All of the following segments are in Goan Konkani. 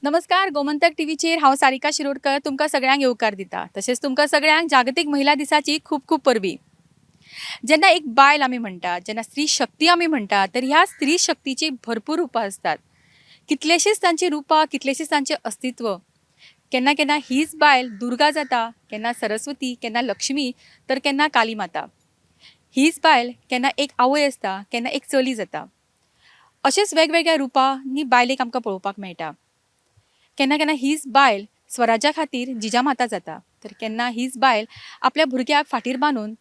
नमस्कार, गोमंतक टीव्हीचेर हांव सारिका शिरोडकर तुमकां सगळ्यांक येवकार दिता. तशेंच तुमकां सगळ्यांक जागतीक महिला दिसाची खूब खूब परबीं. जेन्ना एक बायल आमी म्हणटात, जेन्ना स्त्री शक्ती आमी म्हणटात, तर ह्या स्त्री शक्तीची भरपूर रुपां आसतात. कितलेशींच तांची रुपां, कितलेशींच तांचें अस्तित्व. केन्ना केन्ना हीच बायल दुर्गा जाता, केन्ना सरस्वती, केन्ना लक्ष्मी, तर केन्ना काली माता. हीच बायल केन्ना एक आवय आसता, केन्ना एक चली जाता. अशेंच वेगवेगळ्या रुपांनी बायलेक आमकां पळोवपाक मेळटा. केन्ना केन्ना हीच बायल स्वराज्या खातीर जिजामाता जाता, तर केन्ना हीच बायल आपल्या भुरग्याक फाटीर बांदून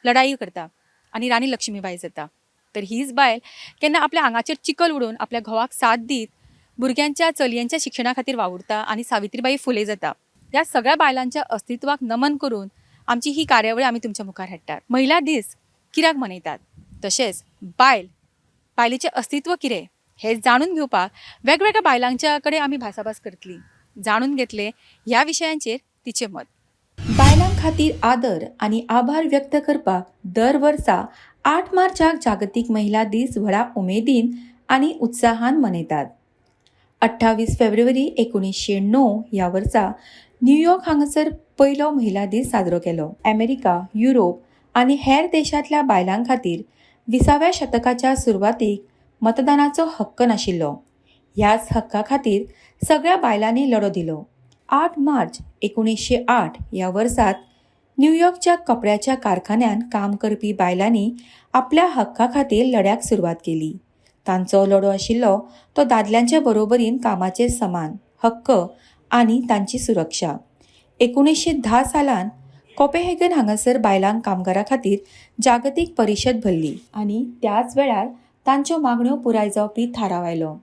लढाई करता आनी राणी लक्ष्मीबाई जाता, तर हीच बायल केन्ना आपल्या आंगाचेर चिखल उडोवन आपल्या घोवाक साथ दीत भुरग्यांच्या, चलयांच्या शिक्षणा खातीर वावुरता आनी सावित्रीबाई फुले जाता. ह्या सगळ्या बायलांच्या अस्तित्वाक नमन करून आमची ही कार्यावळी आमी तुमच्या मुखार हाडटात. महिला दीस कित्याक मनयतात, तशेंच बायल, बायलेचें अस्तित्व कितें हें जाणून घेवपाक वेगवेगळ्या बायलांच्या कडेन आमी भासाभास करतली. जाणून घेतले ह्या विशयांचेर तिचें मत. बायलां खातीर आदर आनी आभार व्यक्त करपाक दर वर्सा 8 मार्चाक जागतीक महिला दीस व्हडा उमेदीन आनी उत्साहान मनयतात. 28 फेब्रुवारी 1909 ह्या वर्सा न्यूयॉर्क हांगासर पयलो महिला दीस साजरो केलो. अमेरिका, युरोप आनी हेर देशांतल्या बायलां खातीर 20व्या शतकाच्या सुरवातीक मतदानाचो हक्क नाशिल्लो. ह्याच हक्का खातीर सगळ्या बायलांनी लढो दिलो. 8 मार्च 1908 ह्या वर्सात न्यूयॉर्कच्या कपड्याच्या कारखान्यांत काम करपी बायलांनी आपल्या हक्का खातीर लढ्याक सुरवात केली. तांचो लढो आशिल्लो तो दादल्यांच्या बरोबरीन कामाचेर समान हक्क आनी तांची सुरक्षा. 1910 सालान कोपेहेगन हांगासर बायलांक कामगारां खातीर जागतीक परिशद भरली आनी त्याच वेळार तांच्यो मागण्यो पुराय जावपी थाराव आयलो.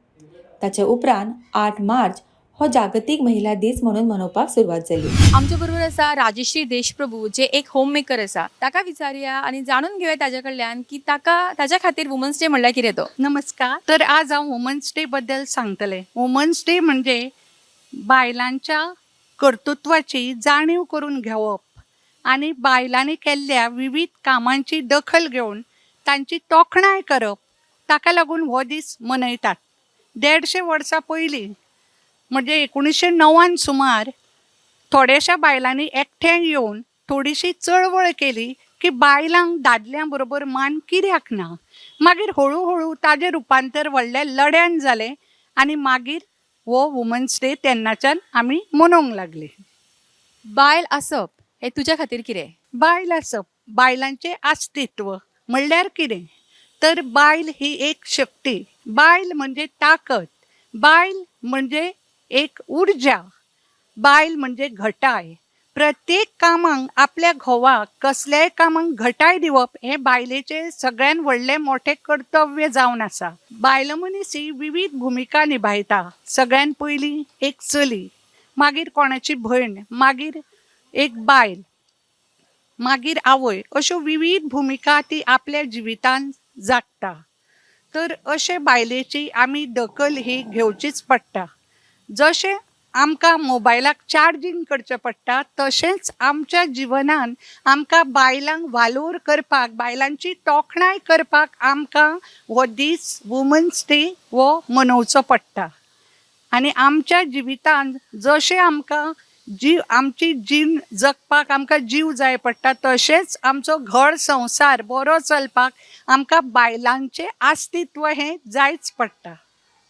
ताचे उपरांत 8 मार्च हो जागतीक महिला दीस म्हणून मनोवपाक सुरवात जाली. आमच्या बरोबर आसा राजश्री देशप्रभू, जे एक होम मेकर आसा. ताका विचारुया आनी जाणून घेवया ताच्या कडल्यान की ताका, ताच्या खातीर वुमन्स डे म्हणल्यार कितें तो. नमस्कार. तर आज हांव वुमन्स डे बद्दल सांगतलें. वुमन्स डे म्हणजे बायलांच्या कर्तृत्वाची जाणीव करून घेवप आनी बायलांनी केल्ल्या विवीध कामांची दखल घेवन तांची तोखणाय करप. ताका लागून हो दीस मनयतात. 150 वर्सां पयलीं, म्हणजे 1909न सुमार थोड्याशा बायलांनी एकठांय येवन थोडीशी चळवळ केली की बायलांक दादल्यां बरोबर मान कित्याक ना. मागीर हळू हळू ताजें रुपांतर व्हडल्या लढ्यान जालें आनी मागीर हो वुमन्स डे तेन्नाच्यान आमी मनोवंक लागले. बायल आसप हें तुज्या खातीर कितें? बायल आसप, बायलांचें अस्तित्व म्हणल्यार कितें, तर बायल ही एक शक्ती, बायल म्हणजे ताकद, बायल म्हणजे एक उर्जा, बायल म्हणजे घटाय. प्रत्येक कामांक आपल्या घोवाक कसल्याय कामांक घटाय दिवप हें बायलेचें सगळ्यान व्हडलें मोठें कर्तव्य जावन आसा. बायल मनीस ही विवीध भुमिका निभायता. सगळ्यान पयलीं एक चली, मागीर कोणाची भयण, मागीर एक बायल, मागीर आवय, अश्यो विवीध भुमिका ती आपल्या जिवितांत जगता. तर अशे बायलेची आमी दखल ही घेवचीच पडटा. जशें आमकां मोबायलाक चार्जींग करचें पडटा, तशेंच आमच्या जिवनान आमकां बायलांक वालोर करपाक, बायलांची तोखणाय करपाक आमकां हो दीस वुमन्स डे हो मनोवचो पडटा. आनी आमच्या जिवितांत जशें आमकां जीव, आमची जीण जगपाक आमकां जीव जाय पडटा, तशेंच आमचो घर संवसार बरो चलपाक आमकां बायलांचें अस्तित्व हें जायच पडटा.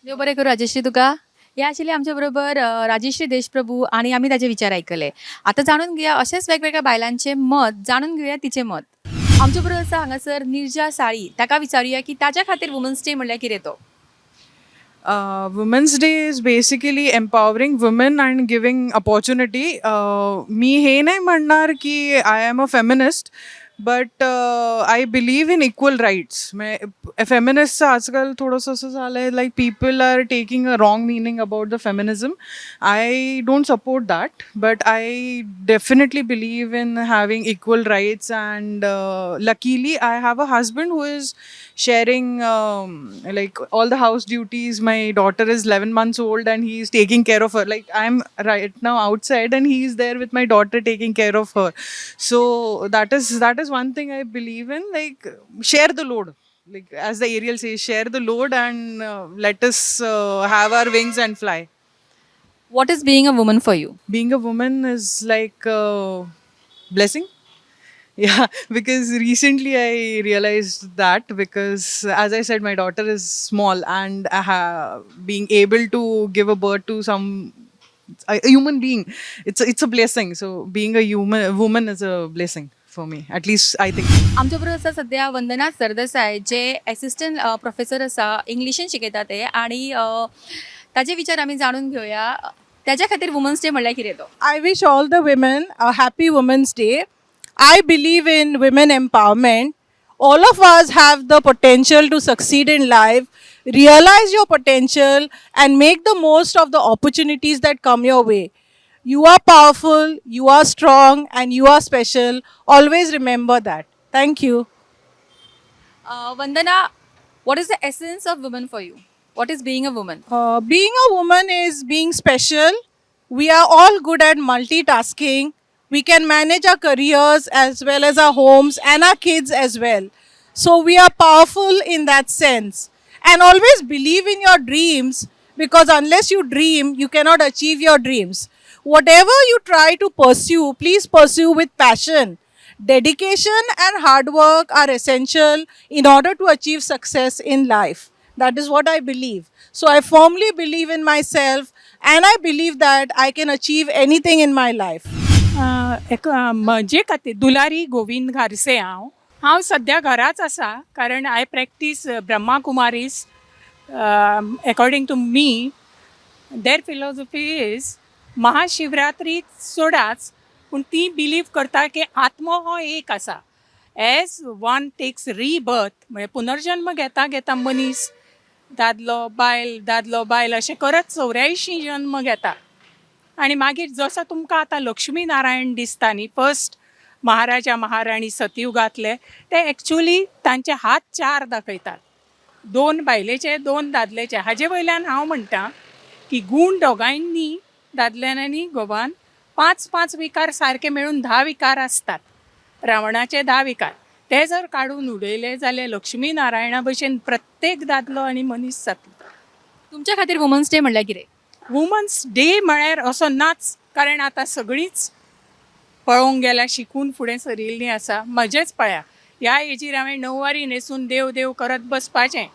देव बरें करूं राजश्री तुका. हे आशिल्ले आमच्या बरोबर राजश्री देशप्रभू आनी आमी ताचे विचार आयकले. आतां जाणून घेवया अशेंच वेगवेगळ्या बायलांचें मत, जाणून घेवया तिचें मत. आमच्या बरोबर आसा हांगासर निर्जा साळी. ताका विचारुया की ताच्या खातीर वुमन्स डे म्हणल्यार कितें तो. Women's Day is basically empowering women and giving opportunity. मी हे नाही म्हणणार की I am a feminist, but I believe in equal rights. फेमिनिस्टचं आजकाल थोडंसं असं झालं आहे, like people are taking a wrong meaning about the feminism. I don't support that, but I definitely believe in having equal rights, and luckily I have a husband who is sharing like all the house duties. My daughter is 11 months old and he is taking care of her. Like, I'm right now outside and he is there with my daughter taking care of her. So that is one thing I believe in, like share the load. Like as the Ariel says, "Share the load and let us have our wings and fly." What is being a woman for you? Being a woman is like a blessing. Yeah, because recently I realized that, because as I said, my daughter is small, and being able to give a birth to a human being, it's a blessing. So being a human woman is a blessing for me, at least I think. आमच्या बरोबर आसा सध्या वंदना सरदेसाय, जे एसिस्टंट प्रोफेसर आसा, इंग्लिशीन शिकयता ते, आनी ताजे विचार आमी जाणून घेवया. ताज्या खातीर वुमन्स डे म्हणल्यार कितें तो? I wish all the women a happy Women's Day. I believe in women empowerment. All of us have the potential to succeed in life. Realize your potential and make the most of the opportunities that come your way. You are powerful, you are strong, and you are special. Always remember that. Thank you. Vandana, what is the essence of woman for you? What is being a woman? Being a woman is being special. We are all good at multitasking. We can manage our careers as well as our homes and our kids as well. So we are powerful in that sense. And always believe in your dreams, because unless you dream, you cannot achieve your dreams. Whatever you try to pursue, please pursue with passion. Dedication and hard work are essential in order to achieve success in life. That is what I believe. So I firmly believe in myself, and I believe that I can achieve anything in my life. एक म्हजे खातीर दुलारी गोविंद घारसे. हांव सद्या घराच आसा, कारण I practice Brahma Kumaris. According to me, their philosophy is Mahashivratri सोडाच, पूण ती बिलीव करता की आत्मो हो एक आसा. एज वन टेक्स रिबर्थ, म्हणजे पुनर्जन्म घेता घेता मनीस दादलो बायल, दादलो बायल अशें करत 84 जन्म घेता. आनी मागीर जसो तुमकां आतां लक्ष्मी नारायण दिसता न्ही, फर्स्ट महाराजा महाराणी सतयुगांतले, ते एक्चुली तांचे हात चार दाखयतात, दोन बायलेचे, दोन दादल्याचे. हाजे वयल्यान हांव म्हणटा की गूण दोगांयनी, दादल्यान आनी घोवान, पांच पांच विकार सारके मेळून 10 विकार आसतात. रावणाचे 10 विकार ते जर काडून उडयले जाल्यार लक्ष्मी नारायणा भशेन प्रत्येक दादलो आनी मनीस जातलो. तुमच्या खातीर वुमन्स डे म्हणल्यार कितें? वुमन्स डे म्हळ्यार असो नाच, कारण आतां सगळींच पळोवंक गेल्यार शिकून फुडें सरिल्लीं आसा. म्हजेंच पळया, ह्या एजीर हांवें णववारी न्हेसून देव देव करत बसपाचें,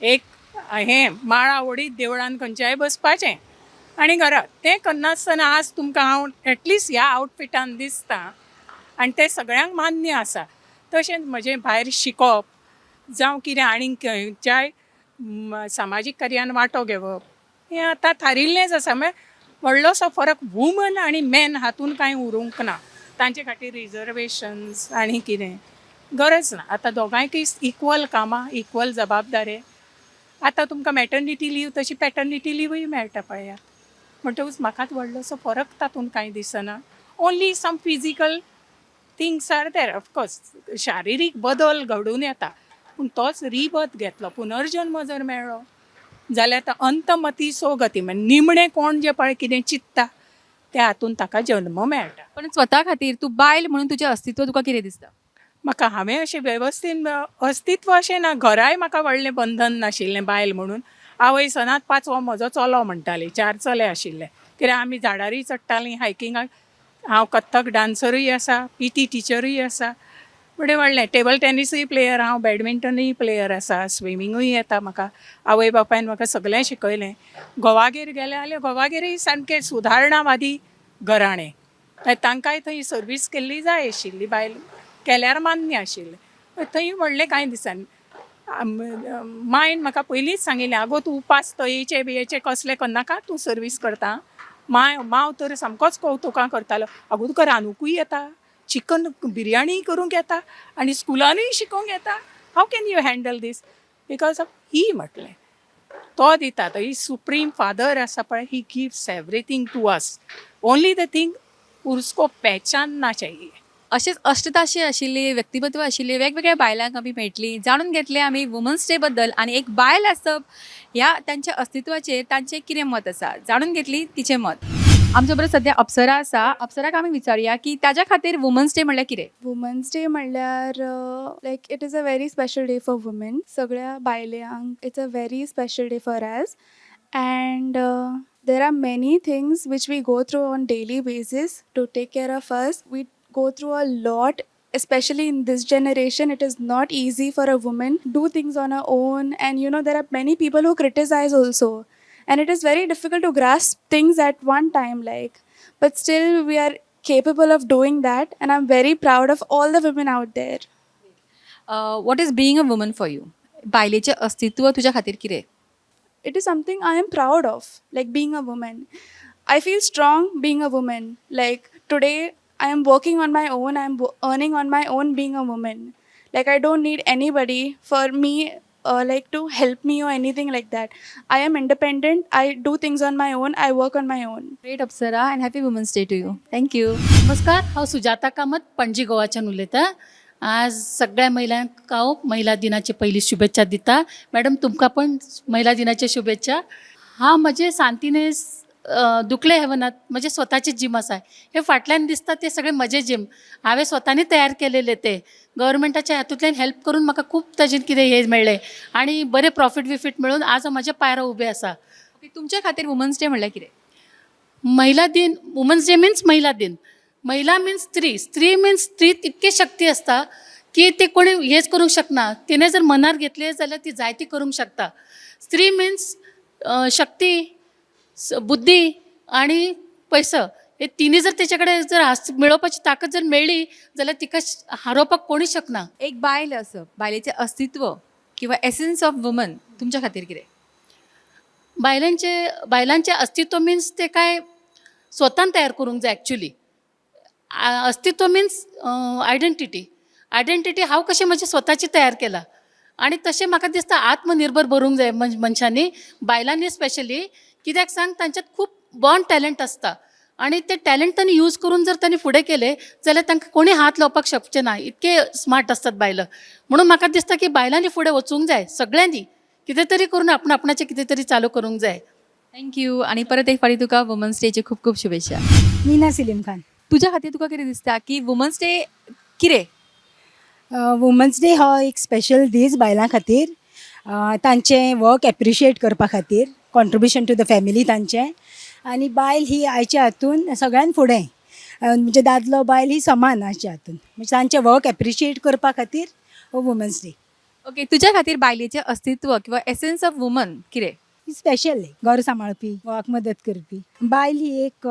एक हें माळा ओडीत देवळान खंयच्याय बसपाचें आनी घरा. तें करनासतना आज तुमकां हांव एटलिस्ट ह्या आवटफिटान दिसता आनी तें सगळ्यांक मान्य आसा. तशेंच म्हजें भायर शिकप जावं कितें आनीक खंयच्याय सामाजीक कार्यान वांटो घेवप हें आतां थारिल्लेंच आसा. म्हळ्यार व्हडलोसो फरक वुमन आनी मॅन हातूंत कांय उरूंक ना. तांचे खातीर रिजर्वेशन्स आनी कितें गरज ना. आतां दोगांयकय इक्वल कामां, इक्वल जबाबदारे. आतां तुमकां मॅटर्निटी लीव तशी पॅटर्निटी लिवूय मेळटा पळयात. म्हणटकूच म्हाका व्हडलोसो फरक तातूंत कांय दिसना. Only some physical things are there, of course. शारिरीक बदल घडून येता, पूण तोच रिबर्थ घेतलो, पुनर्जन्म जर मेळ्ळो जाल्यार आतां अंतमती सो गती, म्हणजे निमणें कोण जें पळय कितें चिंत्ता त्या हातून ताका जल्म मेळटा. पण स्वता खातीर तूं बायल म्हणून तुजें अस्तित्व तुका कितें दिसता? म्हाका हांवें अशें वेवस्थीन अस्तित्व अशें ना. घराय म्हाका व्हडलें बंधन नाशिल्लें बायल म्हणून. आवय सदांच पांचवो म्हजो चलो म्हणटाली. चार चले आशिल्ले, कित्याक आमी झाडारय चडटालीं हायकिंगाक. हांव कथ्थक डांसरूय आसा, पीटी टिचरूय आसा, फुडें व्हडलें टेबल टेनिसूय प्लेयर हांव, बॅडमिंटनूय प्लेयर आसा, स्विमींगूय येता म्हाका. आवय बापायन म्हाका सगळें शिकयलें. घोवागेर गेलें जाल्यार घोवागेरूय सामकें सुदारणावादी घराणें. तांकांय थंय सर्वीस केल्ली जाय आशिल्ली, बायल केल्यार मान्य आशिल्लें. थंय व्हडलें कांय दिसना. मायन म्हाका पयलींच सांगिल्लें, आगो तूं उपास तयेचे बियेचे कसले करनाका, तूं सर्वीस करता. माय माव तर सामकोच कवतुकां करतालो, आगो तुका रांदुकूय येता, चिकन बिरयानी करूंक येता आनी स्कुलानूय शिकोवंक येता. How can you handle this? Because of he म्हटलें तो दिता, तो ही सुप्रीम फादर आसा पळय, he gives everything to us. Only the thing, उसको पहचानना चाहिए. अशेंच अष्टताशी आशिल्ली व्यक्तिमत्व आशिल्ली वेगवेगळ्या बायलांक आमी मेळटली. जाणून घेतले आमी वुमन्स डे बद्दल आनी एक बायल आसप ह्या तांच्या अस्तित्वाचेर तांचें कितें मत आसा, जाणून घेतली तिचें मत. आमच्या बरोबर सध्या अप्सरा आसा. अप्सराक आमी विचारुया की ताज्या खातीर वुमन्स डे म्हणल्यार कितें? वुमन्स डे म्हणल्यार like it is a very special day for women. सगळ्या बायल्यांक it's a very special day for us, and There are many things which we go through on daily basis to take care of us. We go through a lot, especially in this generation. It is not easy for a woman do things on her own, and there are many people who criticize also, and it is very difficult to grasp things at one time, like, but still we are capable of doing that, and I'm very proud of all the women out there. What is being a woman for you? बायलेचें अस्तित्व तुज्या खातीर कितें? It is something I am proud of, like being a woman. I feel strong being a woman. Like today, I am working on my own, I am earning on my own being a woman. Like I don't need anybody for me, like to help me or anything like that. I am independent, I do things on my own, I work on my own. Great, Apsara, and happy Women's Day to you. Thank you. नमस्कार, हांव सुजाता कामत, पणजी गोवाच्यान उलयतां. आज सगळ्या महिलांक हांव महिला दिनाची पयली शुभेच्छा दिता. मॅडम, तुमकां पण महिला दिनाच्या शुभेच्छा. हांव म्हजें सांतिनेज दुकले हेवनात म्हजें स्वताचें जीम आसा. हे फाटल्यान दिसता ते सगळे म्हजें जीम हांवें स्वतानी तयार केलेले. ते गव्हर्मेंटाच्या हातूंतल्यान हेल्प करून म्हाका खूब ताजेर कितें हें मेळ्ळें आनी बरें प्रॉफीट बिफीट मेळून आज हांव म्हज्या पांयार उबें आसा. ओके, तुमच्या खातीर वुमन्स डे म्हणल्यार कितें? महिला दिन, वुमन्स डे मिन्स महिला दिन. महिला मिन्स स्त्री, स्त्री मिन्स स्त्री इतकी शक्ती आसता की ते कोणी हेच करूंक शकना. तिणें जर मनार घेतलें जाल्यार ती जायती करूंक शकता. स्त्री मिन्स शक्ती, बुद्धी आनी पयसो. हे तिनी जर तेच्या कडेन जर मेळोवपाची ताकद जर मेळ्ळी जाल्यार तिका हारोवपाक कोणूच शकना. एक बायल आसप, बायलेचें अस्तित्व किंवा एसन्स ऑफ वुमन तुमच्या खातीर कितें? बायलांचें अस्तित्व मिन्स ते काय स्वतान तयार करूंक जाय एक्चुली. अस्तित्व मिन्स आयडेंटिटी. आयडेंटिटी हांव कशें म्हजें स्वताचें तयार केलां आनी तशें म्हाका दिसता आत्मनिर्भर भरूंक जाय मनशांनी, बायलांनी स्पेशली. कित्याक सांग, तांच्यांत खूब बॉर्न टॅलंट आसता आनी ते टॅलंट तांणी यूज करून जर तांणी फुडें केलें जाल्यार तांकां कोणी हात लावपाक शकचे ना, इतके स्मार्ट आसतात बायलां. म्हणून म्हाका दिसता की बायलांनी फुडें वचूंक जाय, सगळ्यांनी कितें तरी करून आपण आपणाचें कितें तरी चालू करूंक जाय. Thank you आनी परत एक फावटी तुका वुमन्स डेची खूब खूब शुभेच्छा. मीना सिलीम खान. तुज्या खातीर तुका कितें दिसता की वुमन्स डे कितें? वुमन्स डे हो एक स्पेशल दीस बायलां खातीर, तांचें वर्क एप्रिशिएट करपा खातीर, कॉन्ट्रिब्युशन टू the family तांचें. आनी बायल ही आयच्या हातून सगळ्यान फुडें, म्हणजे दादलो बायल ही समान आयच्या हातून, म्हणजे तांचें वर्क एप्रिशिएट करपा खातीर हो वुमन्स डे. ओके, तुज्या खातीर बायलेचें अस्तित्व किंवा एसन्स ऑफ वुमन कितें? ही स्पेशल, घर सांबाळपी, घोवाक मदत करपी बायल ही एक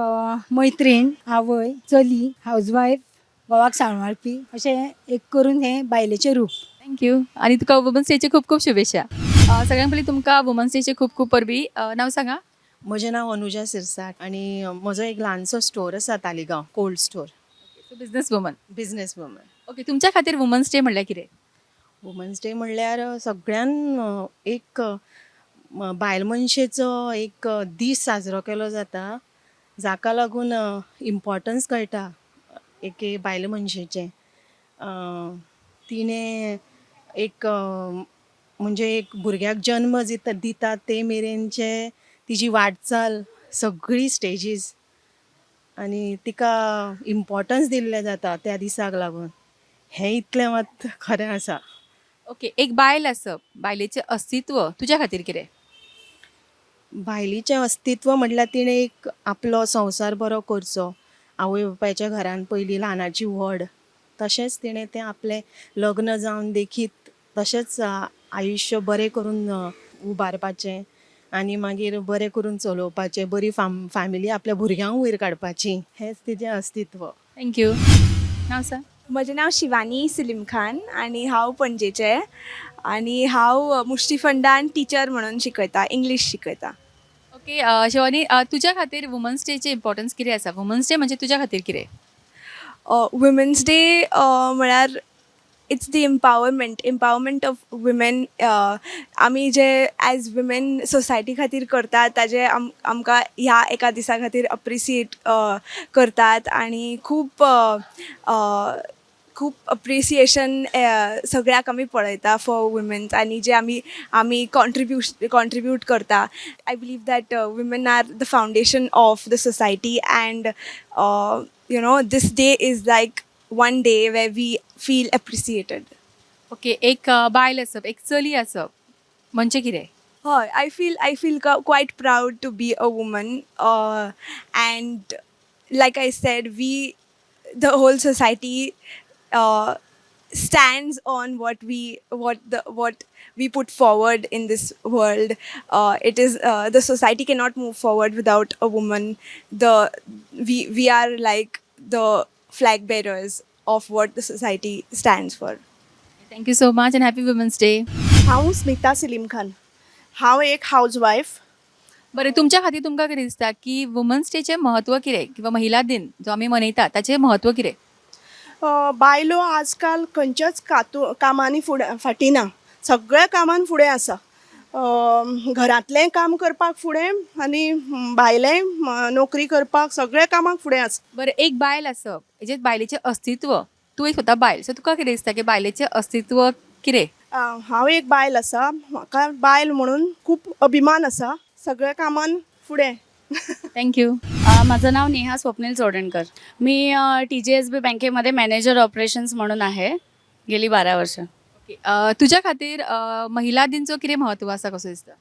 मैत्रीण, आवय, चली, हावजवायफ, घोवाक सांबाळपी, अशें एक करून हें बायलेचें रूप. Thank you आनी तुका वुमन्स डेची खूब खूब शुभेच्छा. सगळ्यांत पयलीं तुमकां वुमन्स डेची खूब खूब परबीं. नांव सांगा. म्हजें नांव अनुजा सिरसाट आनी म्हजो एक ल्हानसो स्टोर आसा Taleigao, cold store. So business woman. Business woman. Okay, तुमच्या खातीर वुमन्स डे म्हणल्यार कितें? वुमन्स डे म्हणल्यार सगळ्यान एक बायल मनशेचो एक दीस साजरो केलो जाता, जाका लागून इम्पोर्टन्स कळटा एके बायल मनशेचें. तिणें एक म्हणजे एक भुरग्याक जन्म दिता ते मेरेनचे तिजी वाटचाल, सगळी स्टेजीस, आनी तिका इम्पोर्टन्स दिल्लें जाता त्या दिसाक लागून. हें इतलें मात खरें आसा. ओके, एक बायल आसप, बायलेचें अस्तित्व तुज्या खातीर कितें? बायलेचें अस्तित्व म्हटल्यार तिणें एक आपलो संवसार बरो करचो, आवय बापायच्या घरान पयलीं ल्हानाची व्हड, तशेंच तिणें तें आपलें लग्न जावन देखीत तशेंच आयुश्य बरें करून उबारपाचें आनी मागीर बरें करून चलोवपाचें, बरी फामिली आपल्या भुरग्यांक वयर काडपाची, हेंच तिजें अस्तित्व. Thank you. नांव सांग. म्हजें नांव शिवानी सिलीम खान आनी हांव पणजेचें आनी हांव मुश्टीफंडान टिचर म्हणून शिकयता, इंग्लीश शिकयता. ओके, शिवानी, तुज्या खातीर वुमन्स डेचें इम्पॉर्टन्स कितें आसा? वुमन्स डे म्हणजे तुज्या खातीर कितें? वुमेन्स डे म्हळ्यार it's the empowerment of women. आमी जे एज वुमेन सोसायटी खातीर करतात ताजें आमकां ह्या एका दिसा खातीर अप्रिसिएट करतात आनी खूब खूब अप्रिसिएशन सगळ्याक आमी पळयता फॉर वुमेन्स आनी जे आमी कॉन्ट्रिब्यूट करता. I believe that women are the foundation of the society and this day is like one day where we feel appreciated. Okay, एक बायल आसप, एक चली आसप म्हणजे कितें? हय, I feel quite proud to be a woman, and like I said, we, the whole society, stands on what we put forward in this world. It is The society cannot move forward without a woman. The we we are like the flag bearers of what the society stands for. Thank you so much and happy Women's Day. हांव स्मिता सलीम खान. हांव एक हावज वायफ. बरें, तुमच्या खातीर तुमकां कितें दिसता की वुमन्स डेचें म्हत्व कितें किंवा महिला दिन जो आमी मनयतात ताचें म्हत्व कितें? बायलो आजकाल खंयच्याच कातू कामांनी फुडें फाटीं ना, सगळ्या कामान फुडें आसा. घरांतलें काम करपाक फुडें आनी भायलें नोकरी करपाक, सगळ्या कामाक फुडें आसा. बरें, एक बायल आसप हेजें बायलेचें अस्तित्व, तूं एक स्वता बायल, सो तुका कितें दिसता की बायलेचें अस्तित्व कितें? हांव एक बायल आसा, म्हाका बायल म्हणून खूब अभिमान आसा. सगळ्या कामान फुडें. Thank you. माझं नाव नेहा स्वप्नील चोडणकर. मी टीजेएसबी बँकेमध्ये मॅनेजर ऑपरेशन्स म्हणून आहे गेली 12 वर्ष. ओके, तुज्या खातीर महिला दिनचो कितें म्हत्व आसा कसो दिसता?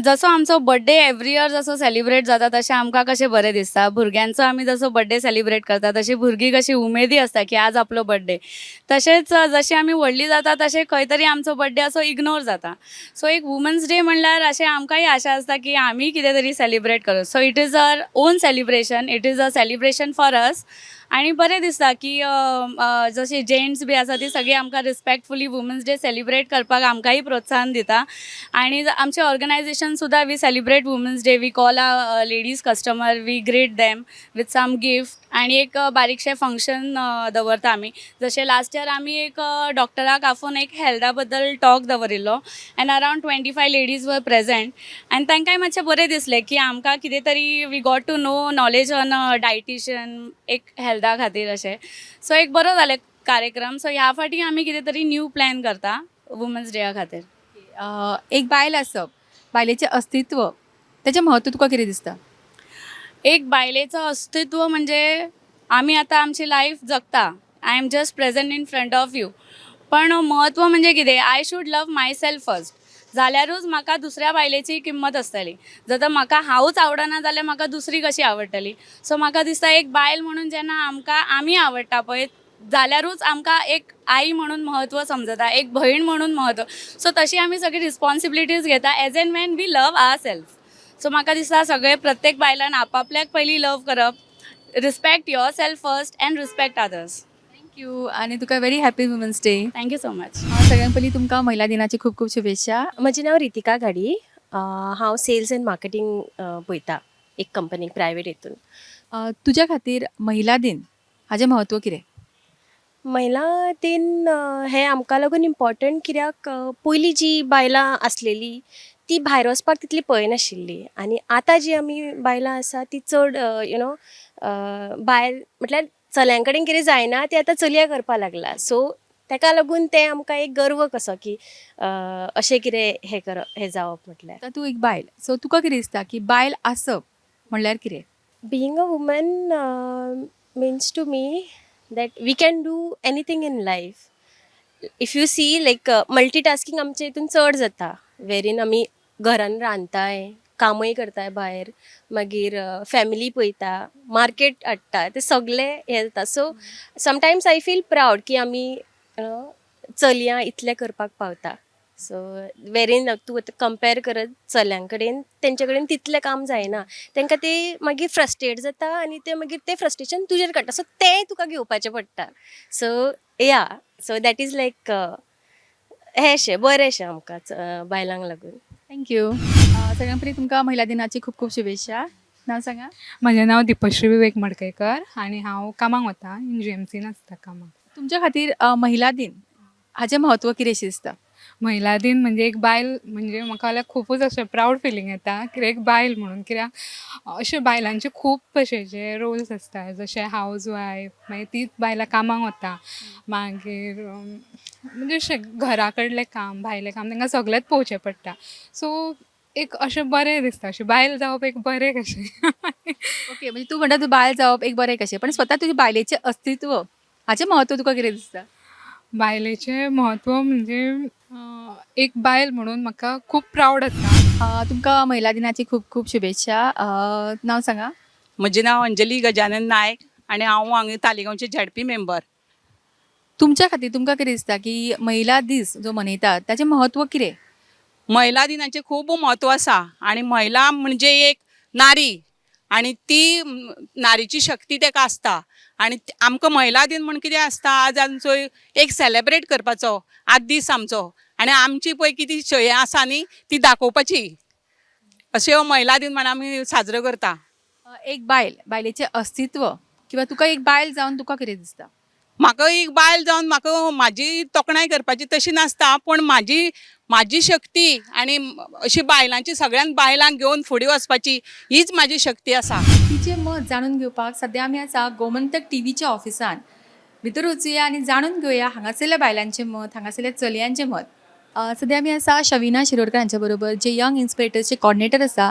जसो आमचो बड्डे एवरी इयर जसो सेलिब्रेट जाता तशें आमकां कशें बरें दिसता. भुरग्यांचो आमी जसो बड्डे सेलिब्रेट करता तशी भुरगीं कशी उमेदी आसता की आज आपलो बड्डे. तशेंच जशें आमी व्हडलीं जाता तशें खंय तरी आमचो बड्डे असो इग्नोर जाता. सो एक वुमन्स डे म्हणल्यार अशें आमकांय आशा आसता की आमी कितें तरी सेलिब्रेट करूं. So it is our own celebration, it is a celebration for us. आनी बरें दिसता की जशे जेंट्स बी आसा ती सगळीं आमकां रिस्पेक्टफुली वुमन्स डे सेलिब्रेट करपाक आमकांय प्रोत्साहन दिता. आनी आमचें ऑर्गनायझेशन सुद्दां we celebrate Women's Day. We call a ladies customer, we greet them with some gift आनी एक बारीकशें फंक्शन दवरता आमी. जशें लास्ट इयर आमी एक डॉक्टराक आफोवन एक हेल्था बद्दल टॉक दवरिल्लो and around 25 ladies were present आनी तांकांय मातशें बरें दिसलें की आमकां कितें तरी we got to know knowledge on dietitian, एक हेल्था खातीर अशें. सो एक बरो जालें कार्यक्रम. सो ह्या फावटी आमी कितें तरी न्यू प्लॅन करता वुमन्स डेया खातीर. एक बायल आसप, बायलेचें अस्तित्व, ताचें म्हत्व तुका कितें दिसता? एक बायलेचो अस्तित्व म्हणजे आमी आतां आमची लायफ जगता. I am just present in front of you, पण म्हत्व म्हणजे कितें, I should love myself first, जाल्यारूच म्हाका दुसऱ्या बायलेची किंमत आसतली. जर तर म्हाका हांवूच आवडना जाल्यार म्हाका दुसरी कशी आवडटली? सो म्हाका दिसता एक बायल म्हणून जेन्ना आमकां आमी आवडटा पळय, जाल्यारूच आमकां एक आई म्हणून म्हत्व समजता, एक भयण म्हणून म्हत्व. सो तशी आमी सगळी रिस्पॉन्सिबिलिटीज घेता as and when we love ourself. So म्हाका दिसता सगळे प्रत्येक बायलान आपापल्याक पयलीं लव करप, respect yourself first and respect others. Thank you आनी तुका very happy Women's Day. Thank you so much. सगळ्यात पयलीं तुमकां महिला दिनाची खूब खूब शुभेच्छा. म्हजें नांव रितिका घाडी. हांव सेल्स एंड मार्केटींग पळयता एक कंपनीक प्रायवेट हितून. तुज्या खातीर महिला दिन हाजें म्हत्व कितें? महिला दिन हें आमकां लागून इम्पोर्टंट कित्याक पयलीं जी बायलां आसलेली ती भायर वचपाक तितली पळयनाशिल्ली आनी आतां जी आमी बायलां आसा ती चड you know भायर, म्हटल्यार चल्यां कडेन कितें जायना तें आतां चलयां करपाक लागला. सो ताका लागून तें आमकां एक गर्व कसो की अशें कितें हें करप, हें जावप म्हटल्यार. आतां तूं एक बायल, सो तुका कितें दिसता की बायल आसप म्हणल्यार कितें? Being a woman means to me that we can do anything in life. If you see, like, multitasking आमच्या हितून चड जाता, वेरीन आमी घरान रांदताय, कामय करताय, भायर मागीर फॅमिली पळयता, मार्केट हाडटा, ते सगळे हें जाता. So sometimes I feel proud की आमी चलयां इतलें करपाक पावता. सो वेरीन तूं आतां कंपेर करत चल्यां कडेन, तेंचे कडेन तितलें काम जायना. तांकां ते मागीर फ्रस्ट्रेट जाता आनी ते मागीर ते फ्रस्ट्रेशन तुजेर काडटा. सो तेंय तुका घेवपाचें पडटा. So yeah, so that is like हें अशें बरेंशें आमकां बायलांक लागून. Thank you. सगळ्यात पयलीं तुमकां महिला दिनाची खूब खूब शुभेच्छा. नांव सांगा. म्हजें नांव दीपश्री विवेक मडकयकर आनी हांव कामाक वता, जीएमसीन आसता कामाक. तुमच्या खातीर महिला दिन हाजें म्हत्व कितें शें दिसता? महिला दिन म्हणजे एक बायल म्हणजे म्हाका जाल्यार खुबूच अशें प्रावड फिलींग येता कित्याक एक बायल म्हणून, कित्याक अशे बायलांचे खूब भशेचे रोल्स आसता, जशे हावज वायफ, मागीर तीच बायलां कामाक वता, मागीर म्हणजे अशें घरा कडलें काम, भायलें काम तांकां सगळेंच पळोवचें पडटा. सो एक अशें बरें दिसता, अशें बायल जावप एक बरें कशें. ओके, म्हणजे तूं म्हणटा तूं बायल जावप एक बरें कशें, पण स्वता तुज्या बायलेचें अस्तित्व हाचें म्हत्व तुका कितें दिसता? बायलेचें म्हत्व म्हणजे एक बायल म्हणून म्हाका खूब प्रावड आसा. तुमकां महिला दिनाची खूब खूब शुभेच्छा. नांव सांगा. म्हजें नांव अंजली गजानन नायक आनी हांव हांगा तालिगांवचें झेडपी मेंबर. तुमच्या खातीर तुमकां कितें दिसता की महिला दीस जो मनयतात ताचें म्हत्व कितें? महिला दिनाचें खूब म्हत्व आसा आनी महिला म्हणजे एक नारी आनी ती नारीची शक्ती ताका आसता आनी आमकां महिला दिन म्हण कितें आसता, आज आमचो एक सेलेब्रेट करपाचो आज दीस आमचो आनी आमची पळय कितें हें आसा न्ही ती दाखोवपाची, अशें हो महिला दिन म्हण आमी साजरो करता. एक बायल, बायलेचें अस्तित्व किंवा तुका एक बायल जावन तुका कितें दिसता? म्हाका एक बायल जावन म्हाका म्हाजी तोखणाय करपाची तशी नासता, पूण म्हाजी म्हाजी शक्ती आनी अशी बायलांची सगळ्यांत बायलांक घेवन फुडें वचपाची हीच म्हाजी शक्ती आसा. तिचें मत जाणून घेवपाक सद्या आमी आसा गोमंतक टीव्हीच्या ऑफिसान. भितर वचुया आनी जाणून घेवया हांगासरल्या बायलांचें मत, हांगासरल्या चलयांचें मत. सद्या आमी आसा शविना शिरोडकर हांच्या बरोबर, जे यंग इन्स्पिरेटर्सचे कॉर्डिनेटर आसा.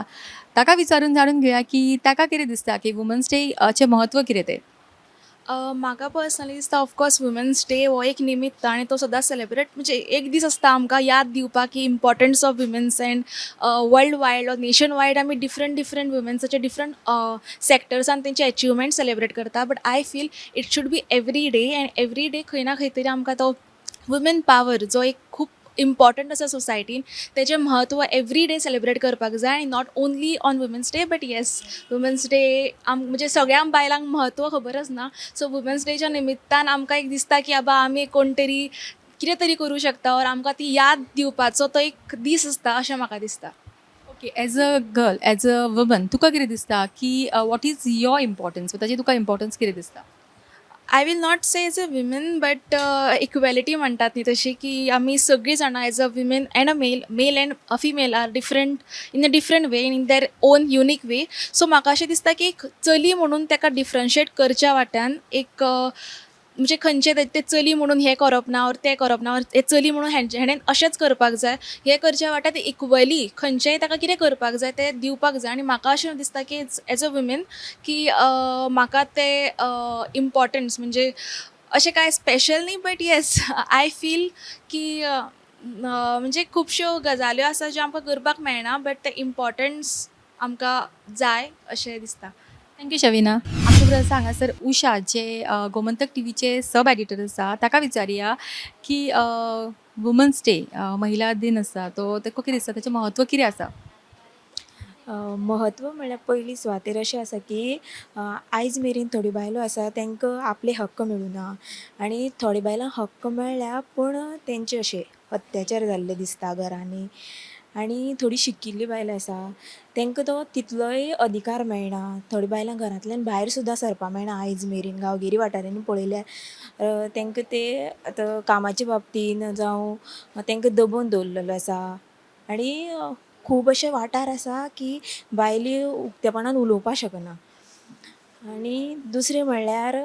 ताका विचारून जाणून घेवया की ताका कितें दिसता की वुमन्स डे चें म्हत्व कितें तें. म्हाका पर्सनली दिसता, ऑफकोर्स वुमेन्स डे हो एक निमित्त आनी तो सदांच सेलेब्रेट म्हणजे एक दीस आसता आमकां याद दिवपाक की importance of womens and world wide or nation wide आमी डिफरंट डिफरंट वुमेन्साचे डिफरंट सेक्टर्सान तेंचे एचिवमेंट सेलेब्रेट करता, but I feel it should be every day and every day खंय ना खंय तरी आमकां तो वुमेन पावर जो एक खूब इम्पॉर्टंट आसा सोसायटीन तेजें म्हत्व एवरी डे सेलेब्रेट करपाक जाय आनी not only on Women's Day, but yes, Women's Day आम म्हणजे सगळ्या बायलांक म्हत्व खबरच ना. सो वुमेन्स डेच्या निमित्तान आमकां एक दिसता की बाबा आमी कोण तरी कितें तरी करूं शकता ऑर आमकां ती याद दिवपाचो तो एक दीस आसता अशें म्हाका दिसता. Okay, as a girl, as a woman, तुका कितें दिसता की what is your importance, ताचें तुका इम्पॉर्टन्स कितें दिसता? I will not say as a women, but equality म्हणटात न्ही तशी की आमी सगळीं जाणां as a women and a male, male and a female are different in a different way, in their own unique way. So म्हाका अशें दिसता की एक चली म्हणून ताका डिफरन्शिएट करच्या वाट्यान एक म्हणजे खंयचें तें चली म्हणून हें करप ना ऑर तें करप ना ऑर हें चली म्हणून हेणें अशेंच करपाक जाय, हें करच्या वाट्यान इक्वली खंयचेंय ताका कितें करपाक जाय तें दिवपाक जाय. आनी म्हाका अशें दिसता की एज अ वुमेन की म्हाका तें इम्पॉर्टन्स म्हणजे अशें कांय स्पेशल न्ही, बट येस I feel की म्हणजे खुबश्यो गजाल्यो आसा ज्यो आमकां करपाक मेळना, बट तें इम्पॉर्टन्स आमकां जाय अशें दिसता. Thank you Shavina. आमचे बरोबर आसा हांगासर उषा, जे गोमंतक टीव्हीचे सब एडिटर आसा. ताका विचारुया की वुमन्स डे, महिला दिन आसा तो ताका कितें दिसता, ताचें म्हत्व कितें आसा? म्हत्व म्हणल्यार पयली सुवातेर अशें आसा की आयज मेरेन थोड्यो बायलो आसा तांकां आपले हक्क मेळूना आनी थोडे बायलांक हक्क मेळ्ळ्या पूण तेंचे अशे अत्याचार जाल्ले दिसता घरांनी आनी थोडीं शिकिल्लीं बायलां आसा तांकां तो तितलोय अधिकार मेळना. थोडी बायलां घरांतल्यान भायर सुद्दां सरपाक मेळना आयज मेरेन गांवगिरी वाठारांनी पळयल्यार तांकां ते आतां कामाच्या बाबतीन जावं तांकां दबोवन दवरलेलो आसा आनी खूब अशे वाठार आसा की बायली उक्तेपणान उलोवपाक शकना. आनी दुसरें म्हणल्यार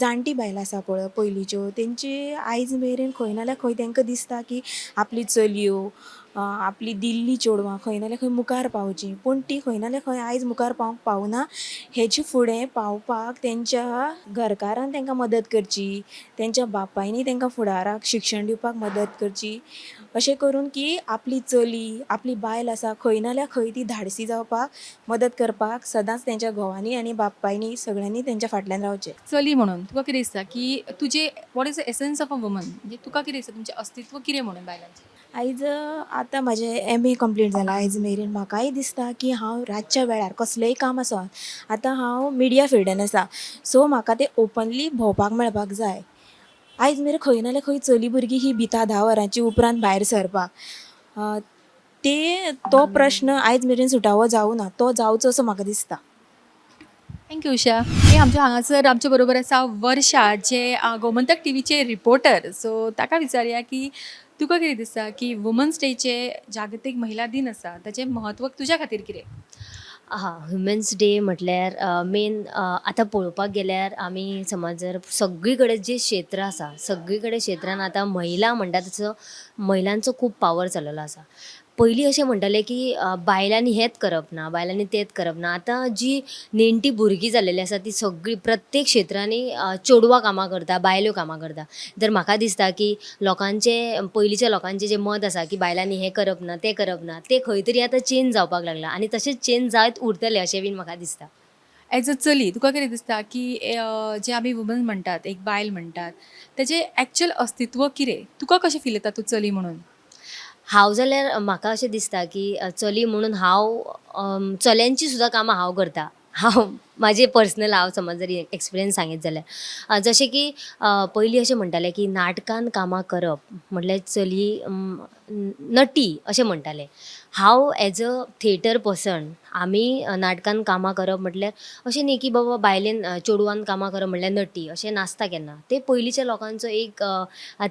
जाणटी बायलां आसा पळय पयलींच्यो तेंची आयज मेरेन खंय ना जाल्यार खंय तांकां दिसता की आपली चलयो, आपली दिल्ली चेडवां खंय ना जाल्यार खंय मुखार पावचीं, पूण ती खंय ना जाल्यार खंय आयज मुखार पावंक पावना. हेजे फुडें पावपाक तेंच्या घरकारान तांकां मदत करची, तेंच्या बापायनी तांकां फुडाराक शिक्षण दिवपाक मदत करची, अशें करून की आपली चली, आपली बायल आसा खंय ना जाल्यार खंय ती धाडसी जावपाक मदत करपाक सदांच तेंच्या घोवांनी आनी बापायनी सगळ्यांनी तेंच्या फाटल्यान रावचें. चली म्हणून तुका कितें दिसता की तुजें what is the essence of a woman, म्हणजे तुका कितें दिसता तुमचें अस्तित्व कितें म्हणून बायलांचें? आयज आतां म्हाजें एम ए कंप्लीट जालां. आयज मेरेन म्हाकाय दिसता की हांव रातच्या वेळार कसलेंय काम आसत, आतां हांव मिडिया फिल्डान आसा, सो म्हाका तें ओपनली भोंवपाक मेळपाक जाय. आयज मेरेन खंय ना जाल्यार खंय चली भुरगीं ही भिता 10 वरांची उपरांत भायर सरपाक, ते तो प्रश्न आयज मेरेन सुटावो जावना, तो जावचो असो म्हाका दिसता. Thank you Usha. हे आमच्या हांगासर आमच्या बरोबर आसा वर्षा, जे गोमंतक टीव्हीचे रिपोर्टर. सो ताका विचारुया की तुका कितें दिसता की वुमन्स डेचे जागतीक महिला दिन आसा ताचें म्हत्व तुज्या खातीर कितें? हा, वुमेन्स डे म्हटल्यार मेन आतां पळोवपाक गेल्यार आमी समज जर सगळी कडेन जे क्षेत्र आसा सगळी कडेन क्षेत्रान आतां महिला म्हणटा तसो महिलांचो खूब पावर जाल्लो आसा. पयलीं अशें म्हणटाले की बायलांनी हेंच करप ना, बायलांनी तेंच करप ना. आतां जी नेणटी भुरगीं जाल्लेली आसा ती सगळीं प्रत्येक क्षेत्रांनी चेडवां कामां करता, बायलो कामां करता. तर म्हाका दिसता की लोकांचे, पयलींच्या लोकांचें जें मत आसा की बायलांनी हें करप ना, तें करप ना, तें खंय तरी आतां चेंज जावपाक लागलां आनी तशेंच चेंज जायत उरतलें अशें बीन म्हाका दिसता. एज अ चली तुका कितें दिसता की जे आमी वुमन म्हणटात, एक बायल म्हणटात, तेजें एक्चुअल अस्तित्व कितें? तुका कशें फील येता तूं चली म्हणून? हांव जाल्यार म्हाका अशें दिसता की चली म्हणून हांव चल्यांची सुद्दां कामां हांव करता. हांव म्हाजें पर्सनल हांव समज जरी एक्सपिरियन्स सांगीत जाल्यार, जशें की पयलीं अशें म्हणटाले की नाटकान कामां करप म्हटल्यार चली नटी अशें म्हणटाले. हांव एज अ थिएटर पर्सन आमी नाटकान कामां करप म्हटल्यार अशें न्ही की बाबा बायलेन चेडवान कामां करप म्हटल्यार नटी अशें नासता केन्ना. तें पयलींच्या लोकांचो एक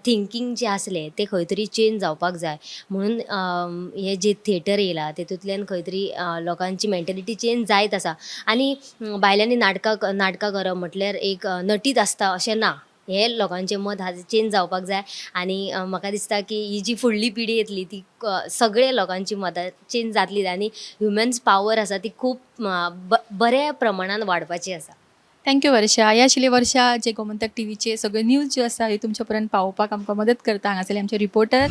थिंकींग जें आसलें तें खंय तरी चेंज जावपाक जाय म्हणून हें जें थिएटर येयलां तेतूंतल्यान खंय तरी लोकांची मेंटेलिटी चेंज जायत आसा. आनी बायलांनी नाटकां नाटकां करप म्हटल्यार एक नटीच आसता अशें ना, हें लोकांचें मत आहा चेंज जावपाक जाय. आनी म्हाका दिसता की ही जी फुडली पिढी येतली ती सगळे लोकांची मतां चेंज जातली आनी ह्युमन्स पावर आसा ती खूब बऱ्या प्रमाणान वाडपाची आसा. Thank you वर्षा. ह्या आशिल्ली वर्षा, जे गोमंतक टीव्हीचे सगळे न्यूज ज्यो आसा ह्यो तुमच्या पर्यंत पावोवपाक आमकां मदत करता. हांगासरले आमचे रिपोर्टर.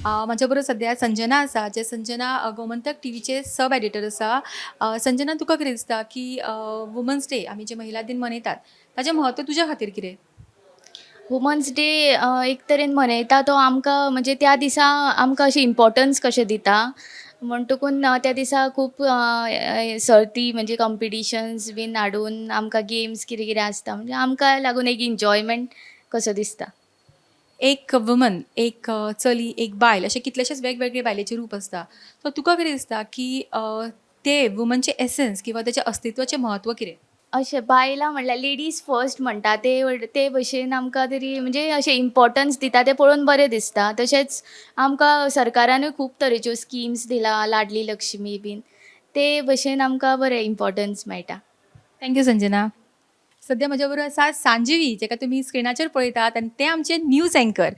म्हाज्या बरोबर सद्या संजना आसा, जे संजना गोमंतक टीव्हीचे सब एडिटर आसा. संजना, तुका कितें दिसता की वुमन्स डे आमी जे महिला दिन मनयतात ताचें म्हत्व तुज्या खातीर कितें? वुमन्स डे एक तरेन मनयता तो आमकां म्हणजे त्या दिसा आमकां अशें इम्पोर्टन्स कशें दिता म्हणटकून त्या दिसा खूब सर्ती म्हणजे कॉम्पिटिशन्स बीन हाडून आमकां गेम्स कितें कितें आसता, म्हणजे आमकां लागून एक इन्जॉयमेंट कसो दिसता. एक वुमन, एक चली, एक बायल अशे कितलेशेच वेगवेगळे बायलेचे रूप आसता. सो तुका कितें दिसता की ते वुमनचें एसन्स किंवा तेच्या अस्तित्वाचें म्हत्व कितें? अशें बायलां म्हणल्यार लेडीज फर्स्ट म्हणटा ते ते भशेन आमकां तरी म्हणजे अशें इम्पोर्टन्स दिता तें पळोवन बरें दिसता. तशेंच आमकां सरकारानूय खूब तरेच्यो स्किम्स दिला, लाडली लक्ष्मी बीन, ते भशेन आमकां बरें इम्पोर्टन्स मेळटा. Thank you Sanjana. सद्या म्हज्या बरोबर आसा सांजीवी, जेका तुमी स्क्रिनाचेर पळयतात आनी तें आमचें न्यूज एंकर.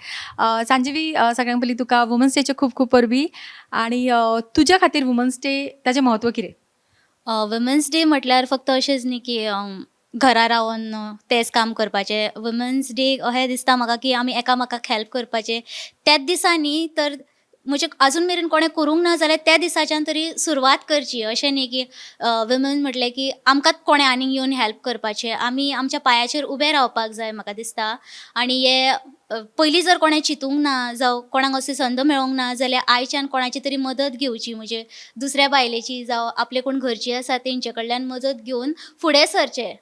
सांजीवी, सगळ्यांत पयलीं तुका वुमन्स डेच्यो खूब खूब परबीं आनी तुज्या खातीर वुमन्स डे ताचें म्हत्व कितें? वुमन्स डे म्हटल्यार फक्त अशेंच न्ही की घरा रावन तेंच काम करपाचें. वुमन्स डे अशें दिसता म्हाका की आमी एकामेकाक हेल्प करपाचें त्याच दिसा न्ही, तर म्हणजे अजून मेरेन कोणें करूंक ना जाल्यार त्या दिसाच्यान तरी सुरवात करची. अशें न्ही की वुमन म्हटलें की आमकांच कोणें आनीक येवन हेल्प करपाचें, आमी आमच्या पांयाचेर उबें रावपाक जाय म्हाका दिसता. आनी हे पयलीं जर कोणें चिंतूंक ना जावं कोणाक अशी संद मेळोंक ना जाल्यार आयच्यान कोणाची तरी मदत घेवची, म्हणजे दुसऱ्या बायलेची जावं आपले कोण घरची आसा तेंचे कडल्यान मदत घेवन फुडें सरचें.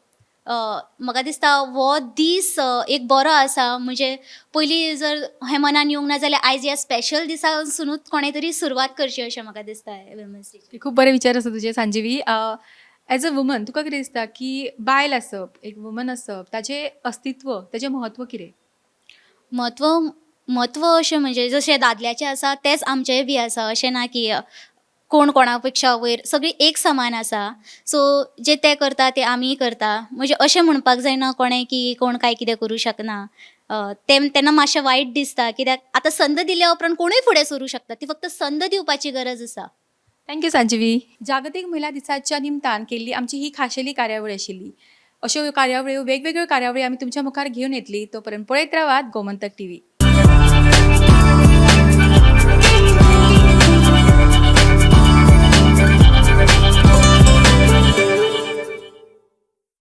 म्हाका दिसता हो दीस एक बरो आसा, म्हणजे पयलीं जर हें मनान येवंक ना जाल्यार आयज ह्या स्पेशल दिसासुनूच कोणें तरी सुरवात करची अशें म्हाका दिसता वुमन्स डे. खूब बरे विचार आसा तुजे सांजीवी. एज अ वुमन तुका कितें दिसता की बायल आसप, एक वुमन आसप, ताचें अस्तित्व, ताचें म्हत्व कितें? म्हत्व म्हत्व अशें म्हणजे जशें दादल्याचें आसा तेंच आमचेंय बी आसा, अशें ना की कोण कोणा पेक्षा वयर, सगळीं एक समान आसा. सो जे ते करता ते आमीय करता, म्हणजे अशें म्हणपाक जायना कोणें की कोण कांय कितें करूं शकना. तें तेन्ना मातशें वायट दिसता कित्याक आतां संद दिल्या उपरांत कोणूय फुडें सरूं शकता, ती फक्त संद दिवपाची गरज आसा. Thank you Sanjeevi. जागतीक महिला दिसाच्या निमतान केल्ली आमची ही खाशेली कार्यावळ आशिल्ली. अश्यो कार्यावळ्यो, वेगवेगळ्यो कार्यावळी आमी तुमच्या मुखार घेवन येतली. तो पर्यंत पळयत रावात गोमंतक टीव्ही.